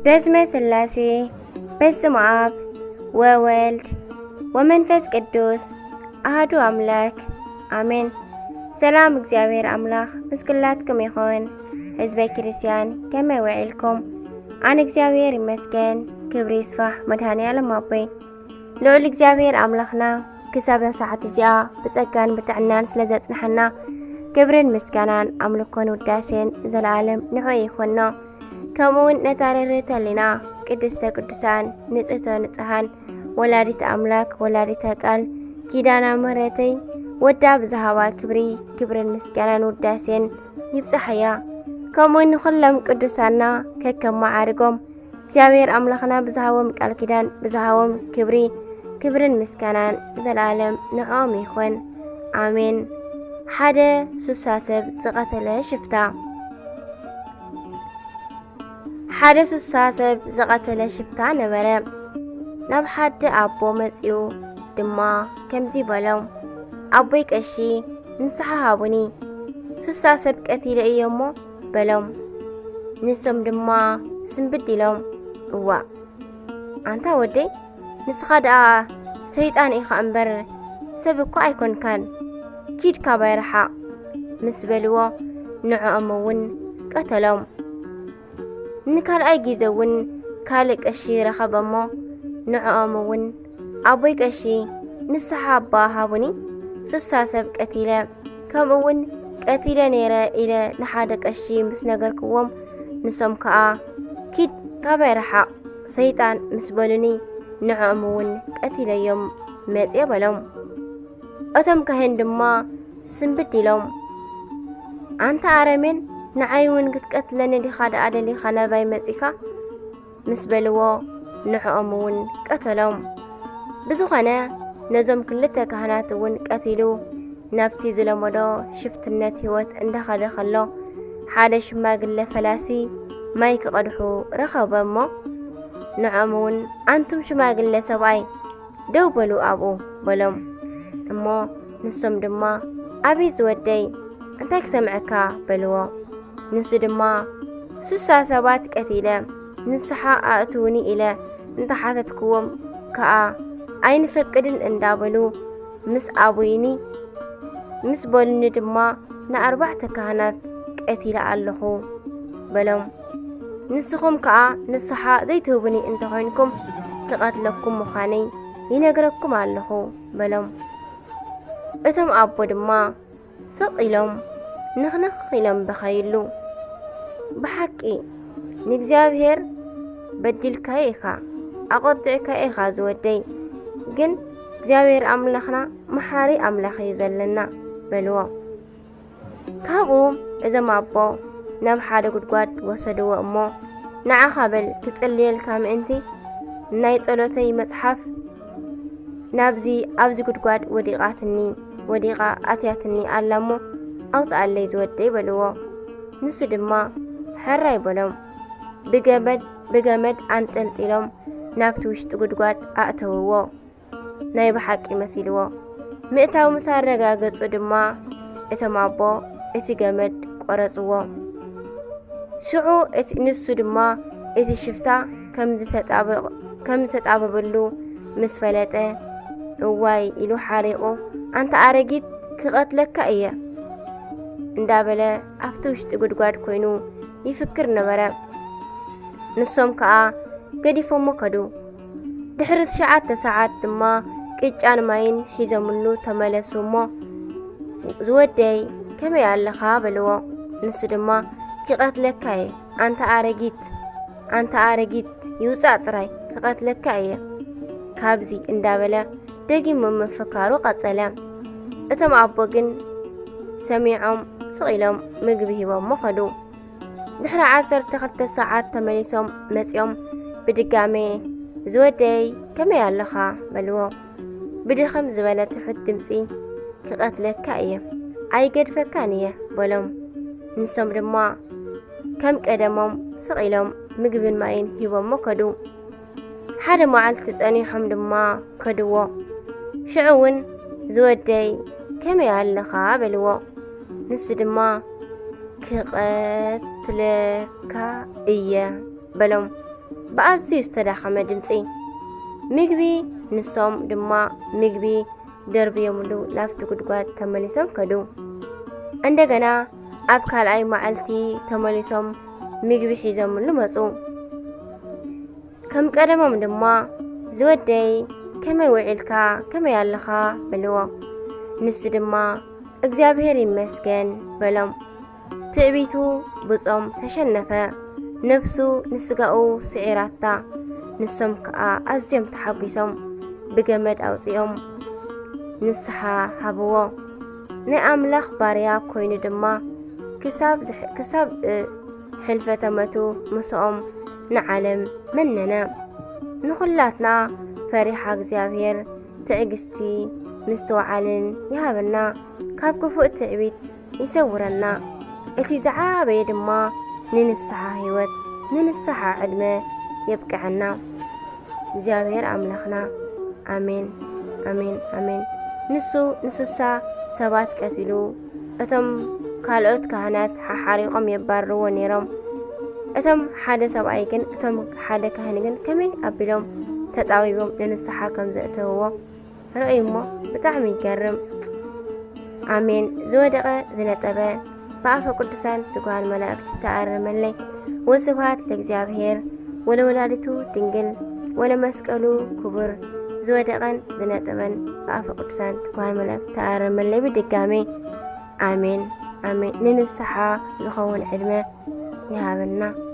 በስመ ስላሴ፣ በስመ አብ ወወልድ ወመንፈስ ቅዱስ አሐዱ አምላክ አሜን። ሰላም እግዚኣብሔር አምላኽ ምስ ኩላትኩም ይኹን። ህዝበ ክርስቲያን ከመይ ውዒልኩም? ኣነ እግዚኣብሔር ይመስገን፣ ክብሪ ይስፋሕ መድኃኔ ዓለም ኣቦይ። ልዑል እግዚኣብሔር ኣምላኽና ክሳብ እዛ ሰዓት እዚኣ ብጸጋን ብጥዕናን ስለ ዘጽንሐና ክብርን ምስጋናን ኣምልኮን ውዳሴን ዘለዓለም ንዕኡ ይኹኖ። ከምኡ እውን ነታ ርህርህተ ህሊና ቅድስተ ቅዱሳን ንጽህተ ንጽሃን ወላዲት ኣምላክ ወላዲተ ቃል ኪዳና ምህረተይ ወዳ ብዝሃባ ክብሪ ክብርን ምስጋናን ውዳሴን ይብጻሓያ። ከምኡ ንኹሎም ቅዱሳና ከከም መዓርጎም እግዚኣብሔር ኣምላኽና ብዝሃቦም ቃል ኪዳን ብዝሃቦም ክብሪ ክብርን ምስጋናን ዘለዓለም ንዕኦም ይኹን። ኣሜን። ሓደ ሱሳ ሰብ ዝቐተለ ሽፍታ። ሓደ ሱሳ ሰብ ዝቐተለ ሽፍታ ነበረ። ናብ ሓደ ኣቦ መጺኡ ድማ ከምዚ በሎም፣ ኣቦይ ቀሺ ንስሓ ሃቡኒ፣ ሱሳ ሰብ ቀቲለ እየ እሞ በሎም። ንሶም ድማ ስንብድ ኢሎም፣ እዋእ ኣንታ ወደይ ንስኻ ደኣ ሰይጣን ኢኻ እምበር ሰብ እኳ ኣይኮንካን፣ ኪድ ካባይ ርሓቕ ምስ በልዎ ንዕኦም እውን ቀተሎም። ንካልኣይ ግዜ እውን ካልእ ቀሺ ረኸበ እሞ ንዕኦም እውን ኣቦይ ቀሺ ንስሓ እባ ሃቡኒ፣ ሱሳ ሰብ ቀቲለ ከምኡ እውን ቀቲለ ነይረ ኢለ ንሓደ ቀሺ ምስ ነገርክዎም ንሶም ከኣ ኪድ ካባይ ርሓቕ ሰይጣን ምስ በሉኒ ንዕኦም እውን ቀቲለዮም መጽየ በሎም። እቶም ካህን ድማ ስንብድ ኢሎም ኣንታ ኣረሜን ንዓይ እውን ክትቀትለኒ ዲኻ ደኣ ደሊኻ ናባይ መጺኻ ምስ በልዎ ንዕኦም እውን ቀተሎም። ብዝኾነ ነዞም ክልተ ካህናት እውን ቀቲሉ ናብቲ ዝለመዶ ሽፍትነት ህይወት እንዳኸደ ከሎ ሓደ ሽማግለ ፈላሲ ማይ ክቐድሑ ረኸበ እሞ ንዕኦም እውን ኣንቱም ሽማግለ ሰብኣይ ደው በሉ ኣብኡ በሎም። እሞ ንሶም ድማ ኣቤት ዝወደይ እንታይ ክሰምዐካ በልዎ። ንሱ ድማ ሱሳ ሰባት ቀቲለ ንስሓ ኣእትውኒ ኢለ እንተሓተትክዎም ከኣ ኣይንፈቅድን እንዳበሉ ምስ ኣቡይኒ ምስ በሉኒ ድማ ንኣርባዕተ ካህናት ቀቲለ ኣለኹ በሎም። ንስኹም ከኣ ንስሓ ዘይትህቡኒ እንተኾይንኩም ክቐትለኩም ምዃነይ ይነግረኩም ኣለኹ በሎም። እቶም ኣቦ ድማ ስቕ ኢሎም ንኽንኽ ኢሎም በኸይሉ። ብሓቂ ንእግዚኣብሔር በዲልካዮ ኢኻ፣ ኣቖጢዕካዮ ኢኻ ዝወደይ፣ ግን እግዚኣብሔር ኣምላኽና መሓሪ ኣምላኽ እዩ ዘለና በልዎ። ካብኡ እዞም ኣቦ ናብ ሓደ ጉድጓድ ወሰድዎ እሞ ንዓኻ በል ክጽልየልካ ምእንቲ ናይ ጸሎተይ መጽሓፍ ናብዚ ኣብዚ ጉድጓድ ወዲቓትኒ ወዲቓ ኣትያትኒ ኣላ እሞ ኣውፅኣለይ ዝወደይ በልዎ። ንሱ ድማ ሕራይ በሎም። ብገመድ ብገመድ ኣንጠልጢሎም ናብቲ ውሽጢ ጉድጓድ ኣእተውዎ። ናይ ብሓቂ መሲልዎ ምእታው ምስ ኣረጋገጹ ድማ እቶም ኣቦ እቲ ገመድ ቆረጽዎ። ሽዑ እቲ ንሱ ድማ እቲ ሽፍታ ከም ዝተጣበበሉ ምስ ፈለጠ እዋይ ኢሉ ሓሪቑ ኣንታ ኣረጊት ክቐትለካ እየ እንዳበለ ኣብቲ ውሽጢ ጉድጓድ ኮይኑ ይፍክር ነበረ። ንሶም ከኣ ገዲፎሞ ከዱ። ድሕሪ ትሽዓተ ሰዓት ድማ ቅጫን ማይን ሒዞምሉ ተመለሱ እሞ ዝወደይ ከመይ ኣለኻ በልዎ። ንሱ ድማ ክቐትለካ እየ ኣንታ ኣረጊት ኣንታ ኣረጊት ይውጻእ ጥራይ ክቐትለካ እየ ካብዚ እንዳበለ ደጊሙ ምፍካሩ ቀጸለ። እቶም ኣቦ ግን ሰሚዖም ስቕ ኢሎም ምግቢ ሂቦሞ ከዱ። ድሕሪ ዓሰርተ ክልተ ሰዓት ተመሊሶም መጺኦም ብድጋሜ ዝወደይ ከመይ ኣለኻ በልዎ። ብድኽም ዝበለ ትሑት ድምጺ ክቐትለካ እየ ኣይገድፈካን እየ በሎም። ንሶም ድማ ከም ቀደሞም ስቕ ኢሎም ምግብን ማይን ሂቦሞ ከዱ። ሓደ መዓልቲ ጸኒሖም ድማ ከድዎ። ሽዑ እውን ዝወደይ ከመይ ኣለኻ በልዎ። ንሱ ድማ ክቐትለካ እየ በሎም። ብኣዝዩ ዝተዳኸመ ድምፂ፣ "ምግቢ!" ንሶም ድማ ምግቢ ደርብዮምሉ ናብቲ ጉድጓድ ተመሊሶም ከዱ። እንደገና ኣብ ካልኣይ መዓልቲ ተመሊሶም ምግቢ ሒዞምሉ መጹ። ከም ቀደሞም ድማ፣ "ዝወደይ፣ ከመይ ውዒልካ? ከመይ ኣለኻ?" በልዎ። ንሱ ድማ፣ "እግዚኣብሔር ይመስገን" በሎም። ትዕቢቱ ብጾም ተሸነፈ። ነፍሱ ንስጋኡ ስዒራታ። ንሶም ከኣ ኣዝዮም ተሓጒሶም ብገመድ ኣውጺኦም ንስሓ ሃብዎ። ናይ ኣምላኽ ባርያ ኮይኑ ድማ ክሳብ ዝሕ-፣ ክሳብ፣ እ፣ ሕልፈተ መቱ ምስኦም ንዓለም መነነ። ንኹላትና ፈሪሓ እግዚኣብሔር ትዕግስቲ ምስትውዓልን ይሃበና። ካብ ክፉእ ትዕቢት ይሰውረና። እቲ ዝዓበየ ድማ ንንስሓ ህይወት፣ ንንስሓ ዕድመ የብቅዐና እግዚኣብሔር ኣምላኽና። ኣሜን፣ ኣሜን፣ ኣሜን። ንሱ ንስሳ ሰባት ቀቲሉ፣ እቶም ካልኦት ካህናት ሓሓሪቖም የባርርዎ ነይሮም። እቶም ሓደ ሰብኣይ ግን፣ እቶም ሓደ ካህን ግን ከመይ ኣቢሎም ተጣቢቦም ንንስሓ ከም ዘእተውዎ ርእዩ እሞ ብጣዕሚ ይገርም። ኣሜን። ዝወደቐ ዝነጠበ ብኣፈ ቅዱሳን ትጉሃን መላእክት ተኣረመለይ። ወስብሐት ለእግዚኣብሔር ወለወላዲቱ ድንግል ወለመስቀሉ ክቡር። ዝወደቐን ዝነጠበን ብኣፈ ቅዱሳን ትጉሃን መላእክት ተኣረመለይ። ብድጋሜ ኣሜን፣ ኣሜን። ንንስሓ ዝኸውን ዕድመ ይሃበና።